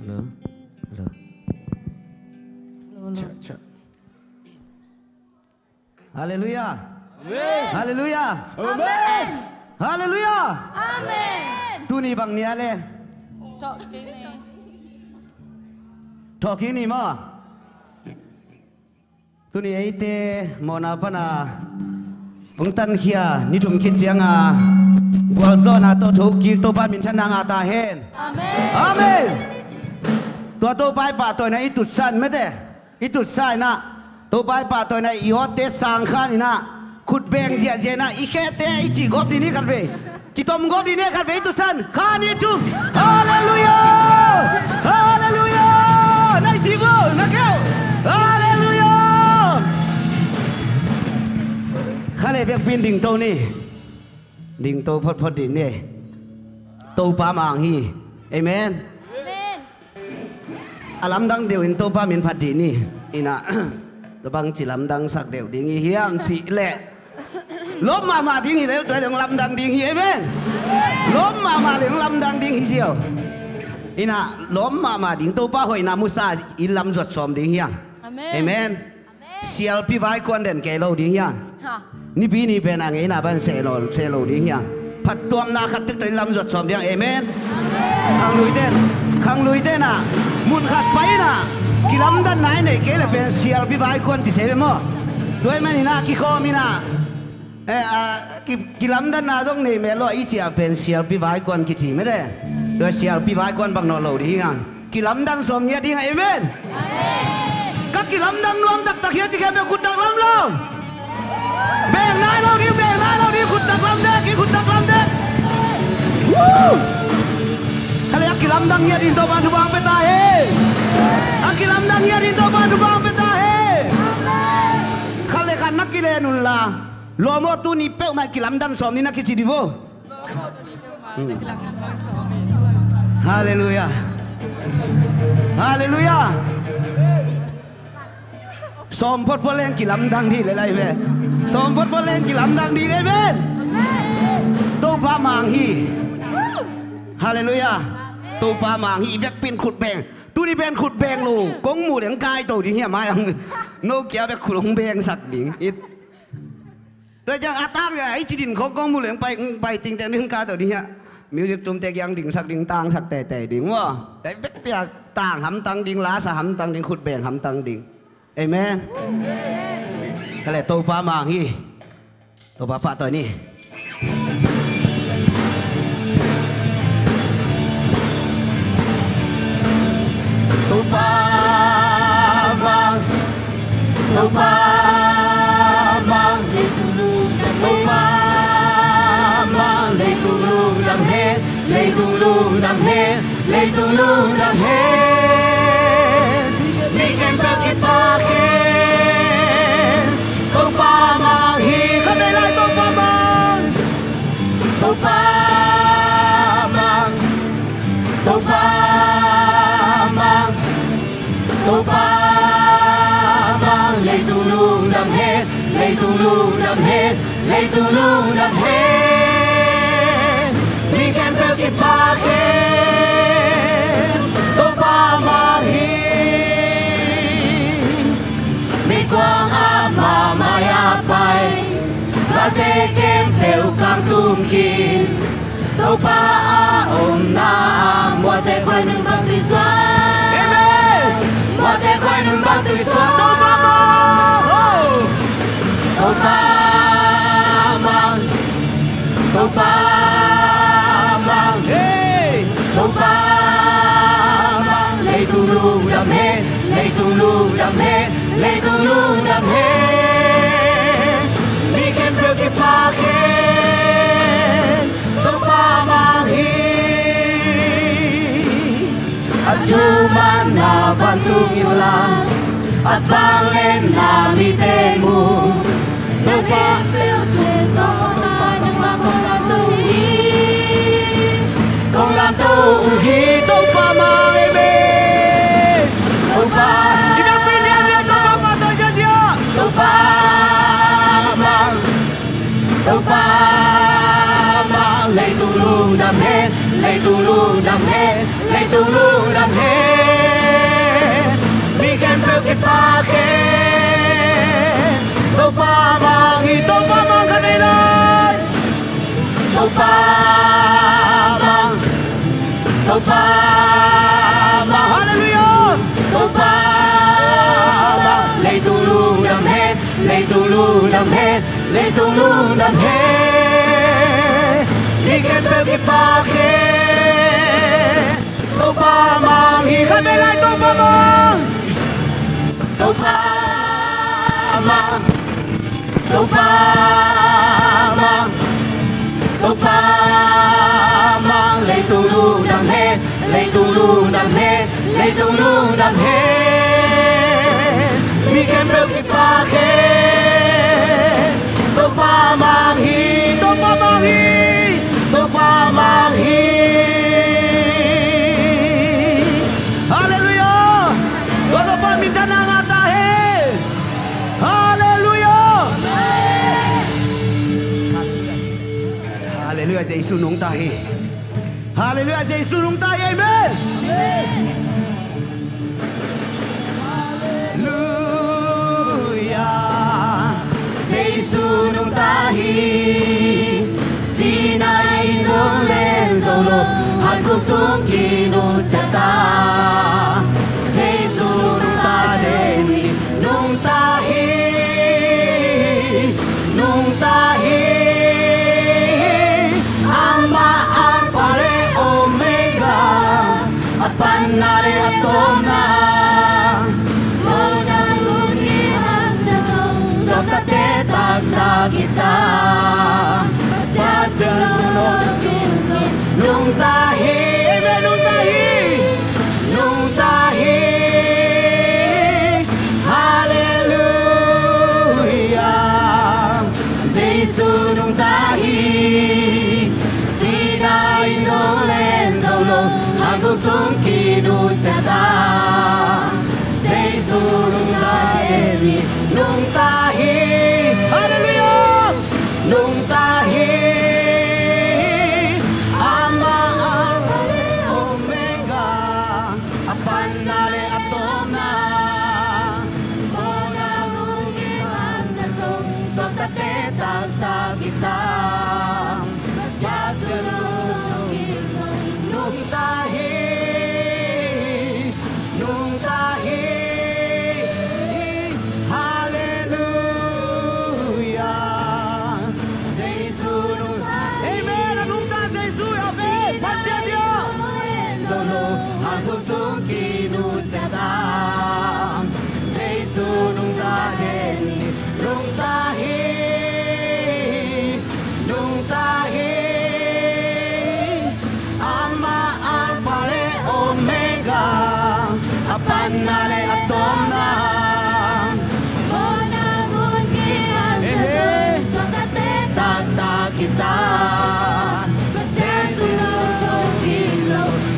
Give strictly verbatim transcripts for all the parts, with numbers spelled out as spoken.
Hello. Hello. Check, check. Halleluiah. Amen. Halleluiah. Amen. Halleluiah. Amen. Tuni bang ni a le? Thawhkik ni. Thawhkik ni maw? Tuni eite mawhna pana hong tankhia ni thum khit cianga gualzawhna tawh thokik Topa minthanna ngah ta hen. Amen. Amen. Tua Topa i pahtawina i tutsan mete, i tutsa inah Topa i pahtawina i awtte sangkhan inah khutbeng ziahziah inah i khete i cihgawp ding hi khat vei. Kitom gawp ding hi khat vei, i tutsan kha ni thum. Halleluiah! Halleluiah! Na i ci vo, na keu. Halleluiah! Kha le biakpin dingto ni. Dingto photphot ding ni. Topa mang hi. Amen. Amen. A lamdang deuh in Topa min phat dih ni. Inah tua bang ci lamdang sak deuh ding hi hiam cih leh lawm mahmah ding hi leh tua leng lamdang ding hi. Amen. Lawm mahmah leng lamdang ding hi ziau. Inah lawm mahmah ding Topa hoihna musa in lam zuat sawm ding hiam? Amen. Amen. Sialpi vaikuan den kei lo ding hiam? Ha. Nipi ni pen a ngeina ban seh lo, seh lo ding hiam? Phattuamna khat tek tawh in lam zuat sawm ding hiam? Amen. Khangluite, khangluite na mun khat pai na kilamdanna i neih kei le pen sialpi vaikuan ci se ve maw? Tua ahih manin a kikhawm in a, eh, a, ki, kilamdanna zong nei meh lo a i ciah pen sialpi vaikuan kici mete. Tua sialpi vaikuan bang nawn lo ding hiam? Kilamdang sawm ngiat ding a, amen. Amen. Ka kilamdang nuam taktak hi a ci khempeuh khut taklam lo. Beng nai lo ding, beng nai lo ding, khut taklam dek, i khut taklam dek. Woo! Kha le a kilamdang ngiat ding Topa thupha hong pia ta hen. A kilamdang ngiat ding Topa thupha hong pia ta hen. Kha le khat na kilen un la. Lawm aw, tuni peuhmah kilamdang sawm ni na kici dih vo. Halleluiah. Halleluiah. Sawm photphot leng kilamdang dih le lai ve. Sawm photphot leng kilamdang dih, amen. Topa mang hi. Halleluiah. Topa mang hi. I vekpin khut beng. Tuni pen khut beng lo. Kong muh leng kai to ding hiam mai ang. No kia vek khut hong bengsak ding. Tua ciang a tak zia i ci din khong kong muh leng pai, pai tingteng ding ka to ding hiah. Music tumte kiang dingsak ding, tangsak teitei ding maw. Tua i vekpi a tang hamtang ding, lasa hamtang ding, khutbeng hamtang ding. Amen. Kha le Topa mang hi. Topa pahtawi ni. Topa mang, Topa mang, Topa mang, leitung lungdam hen, leitung lungdam hen, leitung lungdam hen. Mi khempeuh kipak hen. Topa mang hi. Kha vei lai Topa mang. Topa mang, Topa mang, Topa mang, leitung lungdam hen, leitung lungdam hen, leitung lungdam hen. Mi khempeuh kipak hen. Topa mang hi. Meikuang a mai-ah pai, valte khempeuh kangtum khin. Topa a omna ah mualte khuainun bang tuisuak. Amen. Mualte khuainun bang tuisuak. Topa mang. Topa mang. Topa mang. Hey. Topa mang. Leitung lungdam hen, leitung lungdam hen, leitung lungdam hen. Mi khempeuh kipak hen. Topa mang hi. A thumanna vantung in la, a vangliatna mite mu. Topa peuhte tawh nangmah kong lamto uh hi. Kong lamto uh hi. Topa mang, amen. Topa. I biakpi lianlian Topa mang, Topa ziazia. Topa mang. Topa mang, leitung lungdam hen, leitung lungdam hen, leitung lungdam hen. Topa mang hi, Topa mang kha nei lai. Topa mang, Topa mang, halleluiah. Topa mang, leitung lungdam hen, leitung lungdam hen, leitung lungdam hen. Mi khempeuh kipak hen. Topa mang hi, kha nei lai, Topa mang. Topa mang, Topa mang, Topa mang, leitung lungdam hen, leitung lungdam hen, leitung lungdam hen. Mi khempeuh kipak hen. Topa mang hi, Topa mang hi, Topa mang hi. Halleluiah. Tua Topa minthanna ngah ta hen. Halleluiah. Halleluiah, Jesu nungta hi. Halleluiah, Jesu nungta hi. Amen. Halleluiah, Jesu nungta hi. Sinai in zong len zo lo, hankuk sung kinusia ta. Jesu nungta den hi, nungta hi, nungta hi. Amah Alpha le Omega, a panna le a tawpna. Mawhna, gun, gim, hamsa zong, suaktate taktak hi ta. Pasian sung lo, nungta hi, amen, nungta hi, nungta hi. Halleluiah. Jesu nungta hi. Sinai in zong len zo lo, hankuk sung kinusia ta. Jesu nungta den hi, nungta hi. Halleluiah. Nungta hi. Amah Alpha le Omega, a panna le a tawpna. Mawhna, gun, gim, hamsa zong, suaktate taktak hi ta. Pasian sung lo, nungta hi, nungta hi. Halleluiah. Jesu nungta hi. Amen. A nungta Jesu, amen. Phat ciat dia. Zo lo, hankuk sung kinusia ta. Jesu nungta den hi, nungta hi, nungta hi. Amah Alpha le Omega, a panna le a tawpna. Mawhna, gun, gim, hamsa zong, suaktate taktak hi ta. Pasian sung lo,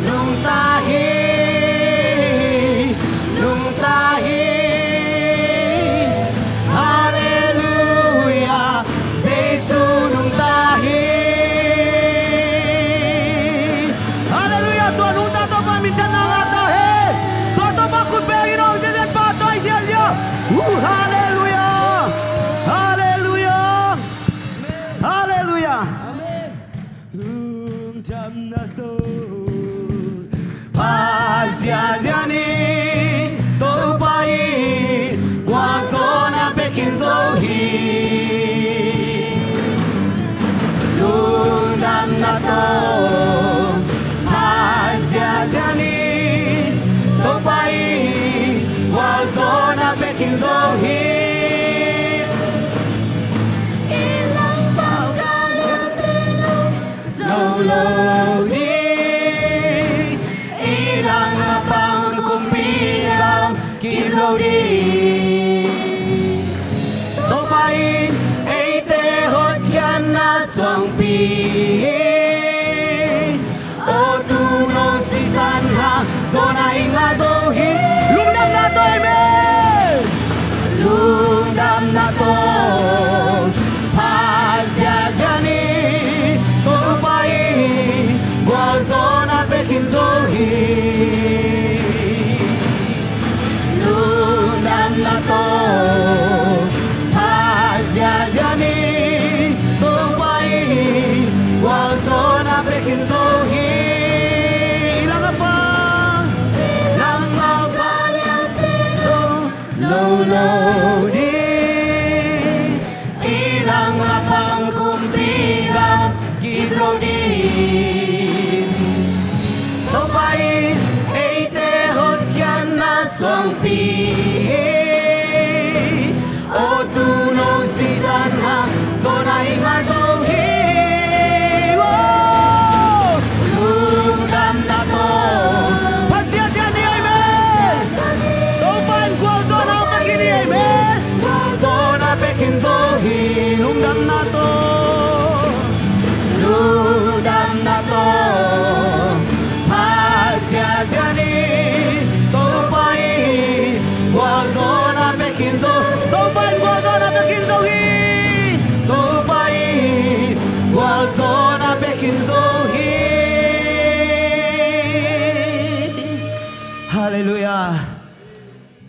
nungta hi, nungta hi. Halleluiah. Jesu nungta hi. Halleluiah. Tua nungta Topa minthanna ngah ta hen. Tua Topa khut beng in hong ziahziah, pahtawi ziahziah. Uh, halleluiah. Halleluiah. Halleluiah. Lungdamna tawh phat ziahziah ni. Topa in gualzawhna pia khin zo hi. Lungdamna tawh phat ziahziah ni. Topa in gualzawhna pia khin zo hi. I langpang ka lamte nong zo lo ding. I langpang kumpi lam kip lo ding. Topa in eite hotkhiatna suangpi hi. Aw tu nong sisan hang zawhna i ngah zo hi. Lungdamna tawh, amen. Lungdamna tawh phat ziahziah ni. Topa in gualzawhna pia khin zo hi. Lungdam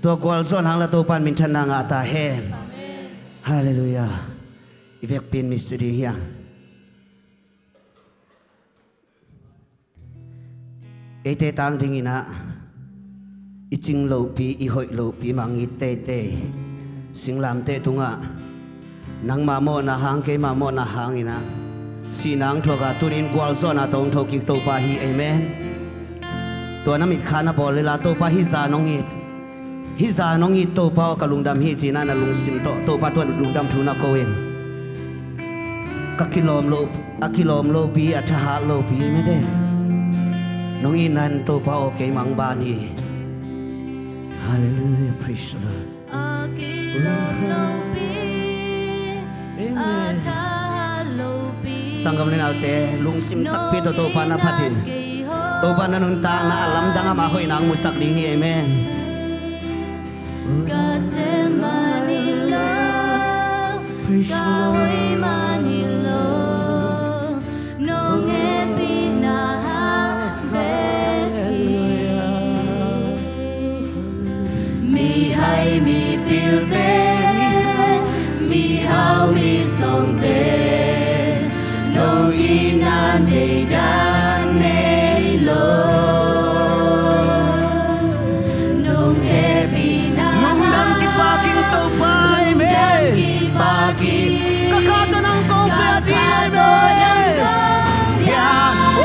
Tua gualzawhna hang la Topa'n minthanna ngah ta hen. Halleluiah. I vekpi-in misi ding hi hang. Eite tang dingin ah, i cing lopi, i hoih lopi mah ngit teitei. Singlamteh tungah nangmah mawhna hang, keimah mawhna hangin ah, sihna hong thuak a, tuni-in gualzawhna tawh hong thokik Topa hi. Amen. Tua na mitkha na bawl lel a, Topa, hih zan hong it, hih zan hong it Topa aw, ka lungdam hi ci-in ah na lungsim tawh Topa tungah lungdam thu na ko in. Ka kilawm lo, a kilawm lopi, a thahat lopi mete, nong itna in Topa aw, keimah hong ban hi. Halleluiah, praise the Lord. A kilawm lopi, a thahat lopi, sanggam le naute, lungsim takpi tawh Topa na phat in, Topa na nuntakna a lamdang, amah hoihna hong musak ding hi. Amen. Ka sem man hi lo, ka hoih man hi lo, nong hehpihna hang bek hi. Mihai mipilte, mihau misongte, nong itna deidan nei lo. Nong hehpihna hang, lungdam kipak ing Topa, amen. Lungdam kipak ing. Ka kha tawh nang kong pia ding, amen. Ka kha tawh nang kong pia ding. Oh.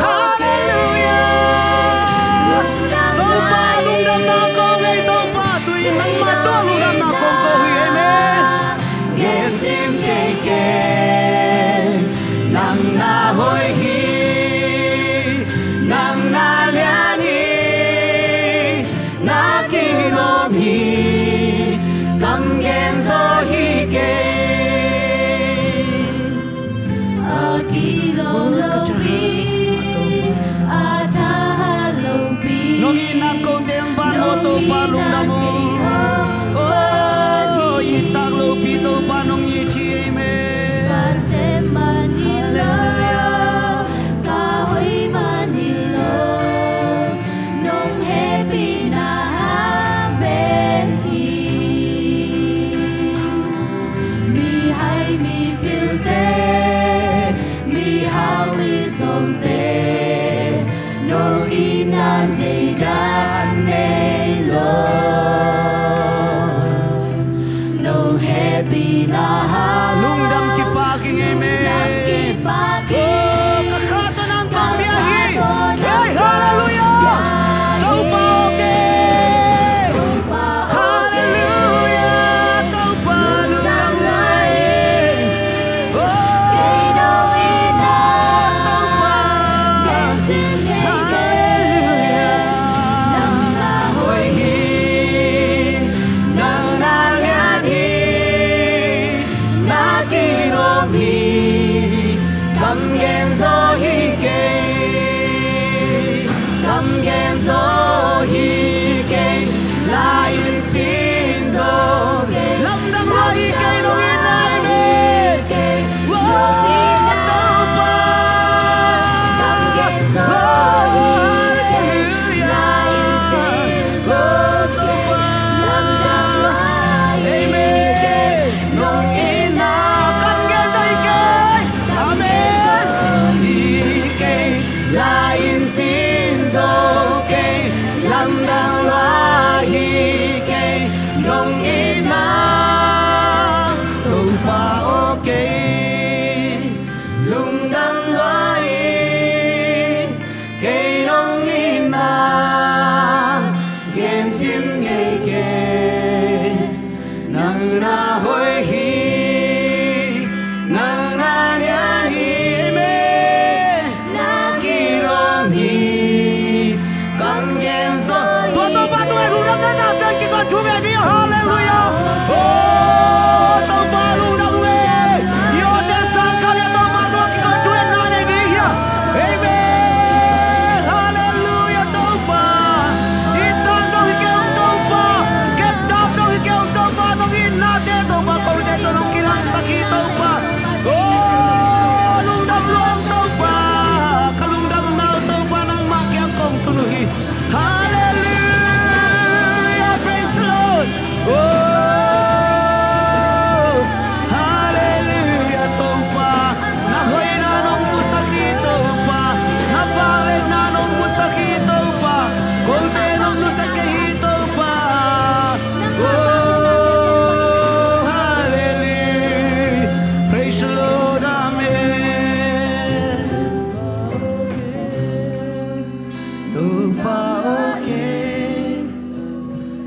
Halleluiah. Topa, lungdamna kong nei, Topa, tu-in nangmah tungah lungdamna kong ko hi. Amen. Gen cing kei kei, nang na hoih hi, nang na lian hi, na kilawm hi, kam gen zaw hi kei. A kilawm lopi, a thahat lopi, nong itna kote hong ban maw Topa, lungdam ung. Oh, it tak lopi Topa nong it hi. Amen. Ka sem man hi lo, ka hoih man hi lo, nong hehpihna hang bek hi. Mihai mipilte, mihau misongte, nong itna deidan nei lo. Nong hehpihna hang, lungdam kipak ing, amen. Lungdam kipak ing. Oh, ka kha tawh nang kong pia hi. Hey, halleluiah. Topa aw, kei. Halleluiah. Topa lungdam lai. Oh. Topa. Halleluiah.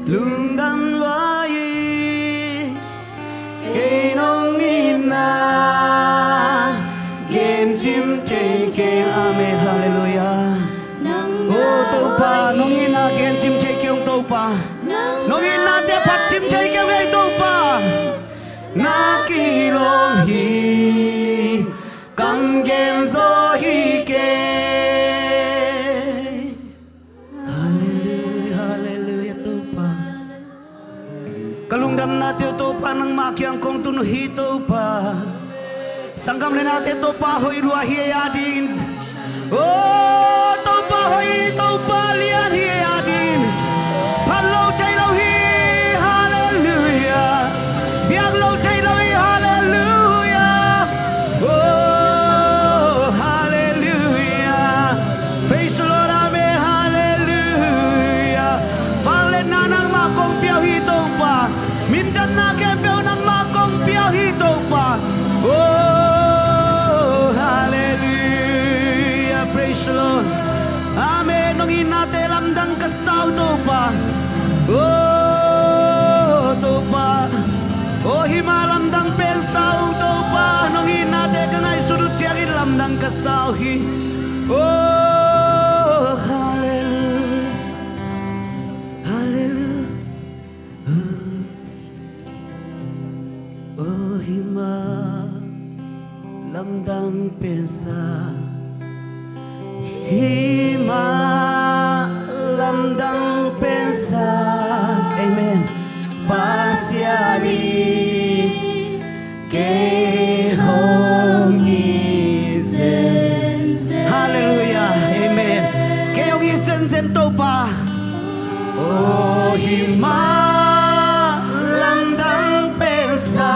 Lungdam lua hi, kei nong itna gencim thei keng. Amen. Halleluiah. O Topa, nong itna gencim thei keng, Topa. Nong itnate phatcim thei keng ei, Topa. Na kilawm hi, kang gen zaw hi kei. Halleluiah, halleluiah, Topa. Ka lungdamnate uh, Topa, nangmah kiang kong tun uh hi, Topa. Sanggam le nate, Topa hoih lua hi ei adingin. O Topa hoih hi, Topa lian hi ei adingin. Phat lo thei lo hi. Halleluiah. Biak lo thei lo hi. Halleluiah. O, halleluiah. Praise the Lord. Amen. Halleluiah. Vangliatna nangmah kong pia uh hi, Topa. Minthanna khempeuh nangmah kong pia uh hi, Topa. O, halleluiah. Praise the Lord. Amen. Nong itnate lamdang ka sa uh, Topa. O Topa, o hih mah lamdang pen sa ung, Topa. Nong itnate ka ngaihsut uh ciangin lamdang ka sa uh hi. O, halleluiah, halleluiah. O hih mah lamdang pen sa, hih mah lamdang pen sa. Amen. Pasian in kei hong it zenzen. Halleluiah. Amen. Kei hong it zenzen, Topa. O hih mah lamdang pen sa,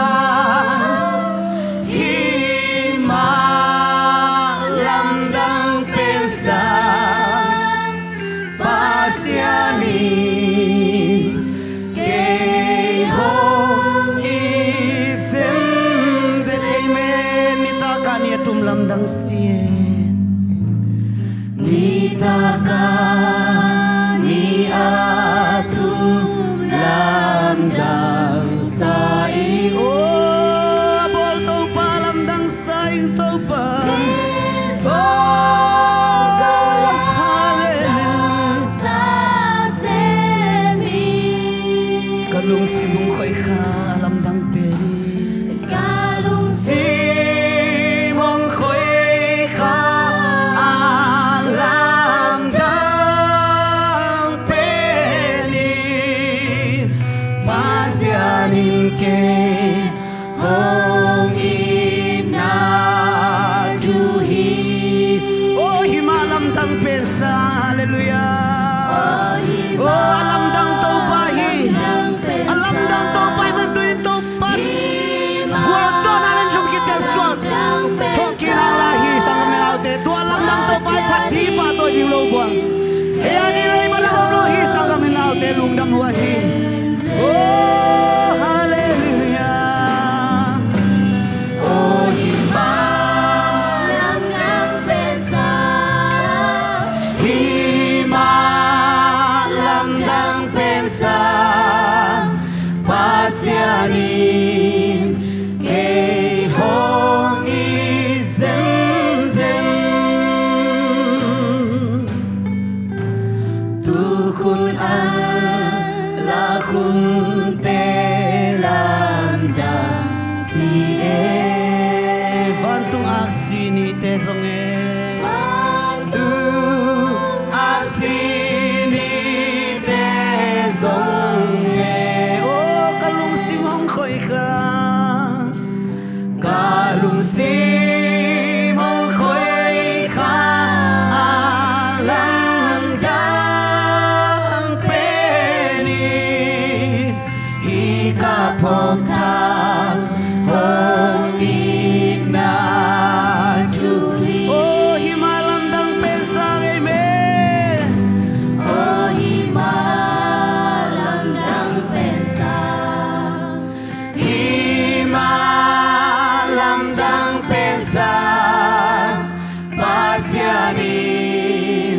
hih mah lamdang pen sa, Pasian in kei hong it zenzen. Amen. Nitak a ni a tum lamdang sa hi. Nitak a ni a tum lamdang sa hi. O, a bawl Topa lamdang sa ing, Topa. O, halleluiah. Ka lungsim hong khoih kha a lamdang pen hi. Ka lungsim hong khoih kha a lamdang pen hi. Pasian in kei hong itna thu hi. O hih mah lamdang pen sa. Halleluiah. O, a lamdang Topa hi. A lamdang Topa hi. Mah tu in Topa gual zaw na len zong kician suak thawh kik nang lai hi, sanggam le naute. Tua lamdang Topa hi. Phat hi, pahtawi ding lo buang. Ei a ni lei bang a om lo hi, sanggam le naute, lungdam lua hi. O, halleluiah. O hih mah lamdang pen sa, hih mah lamdang pen sa, Pasian in kei hong it zenzen. Tukhun a lak hunte lamdang si e. Vantung aksi nite zong e. Vantung aksi nite zong e. O, ka lungsim hong khoih kha, ka lungsim hong khoih kha a lamdang pen hi. Hih ka phawk thak hong itna thu hi. O, hih mah lamdang pen sa. Amen. O, hih mah lamdang pen sa, hih mah lamdang pen sa, Pasian in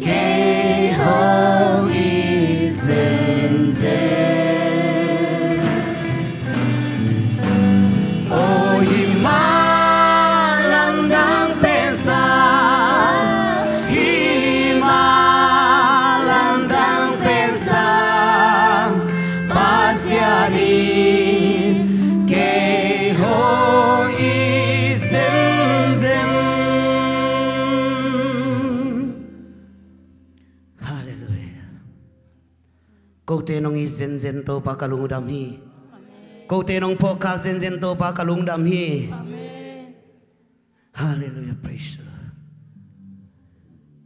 kei hong it zenzen. Aw, hih mah lamdang pensa, hih mah lamdang pensa, Pasian in kei hong it zenzen. Halleluiah. Kote nong it zenzen Topa ka lungdam hi. Kote nong phawkkak zenzen Topa ka lungdam hi. Halleluiah, praise the Lord.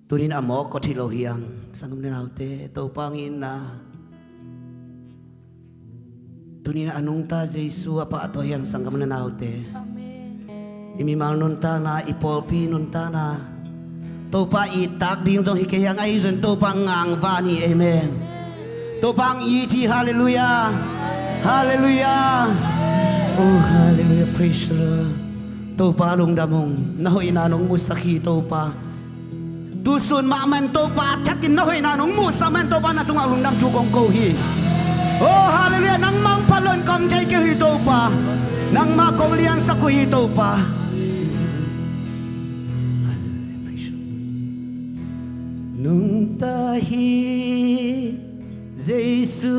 Tunin a mawk kawt hi lo hi hang, sanggam le naute, Topa hong itna. Tunin a nungta Jesu a pahtawi hi hang, sanggam le naute. I mimal nuntakna, i pawlpi nuntakna, Topa i tak ding zong hi kei hi hang, ahi zong Topa ngangvan hi. Amen. Topa hong it hi. Halleluiah. Halleluiah. Oh, halleluiah. Praise the Lord. Topa lungdam ung. Na hoihna nong musak hi Topa. Tusun mahmah in Topa a thakin na hoihna nong musak mah in Topa na tungah lungdam thu kong ko hi. Oh, halleluiah. Nangmah hong phat loin ka om thei kei uh hi Topa. Nangmah kong liansak uh hi Topa. Nungta hi Jesu,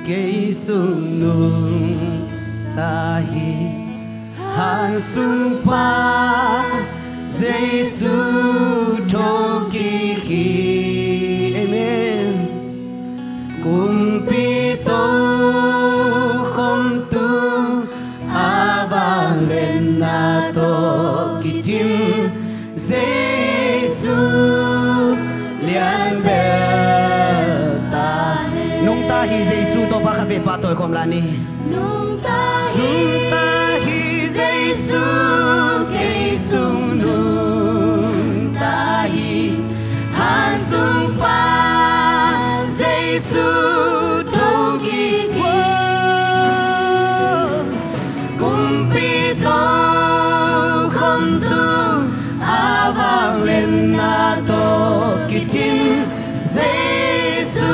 kei sung nungta hi. Hansung Pa Jesu thokik hi. Amen. Kumpi tokhom tung a vangliatna tawh kidim Jesu lian bel ta hen. Nungta hi Jesu, Topa khat vei pahtawi khawm lai ni. Nungta hi, nungta hi Jesu, kei sung nungta hi. Hansung Pa Jesu thokik hi. Kumpi tokhom tung a vangliatna tawh kidim Jesu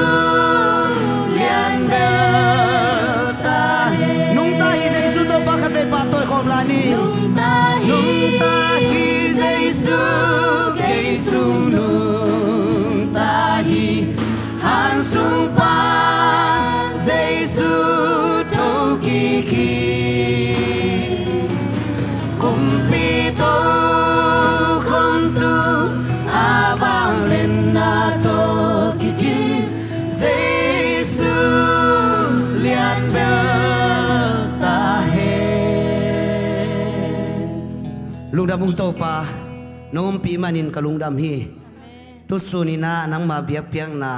lian bel ta hen. Nungta hi Jesu, Topa khat vei pahtawi khawm lai ni. Nungta hi, nungta hi Jesu, kei sung nungta hi. Hansung Pa Jesu thokik hi. Kumpi tokhom tung a vangliatna tawh kidim Jesu lian bel ta hen. Lungdam ung Topa, nong ompih manin ka lungdam hi. Tusun in ah nangma biakpiakna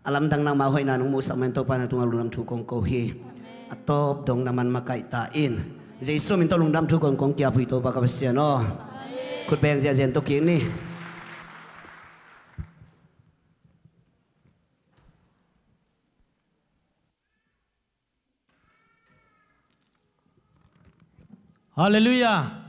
a lamdang, nangma hoihna nong muhsak manin Topa na tungah lungdam thu kong ko hi. A tawp dong na man makaih ta in. Jesu min tawh lungdam thu kong kong kiap hi Topa ka Pasian aw. Khut beng ziahziah in tawh kik ni. Halleluiah.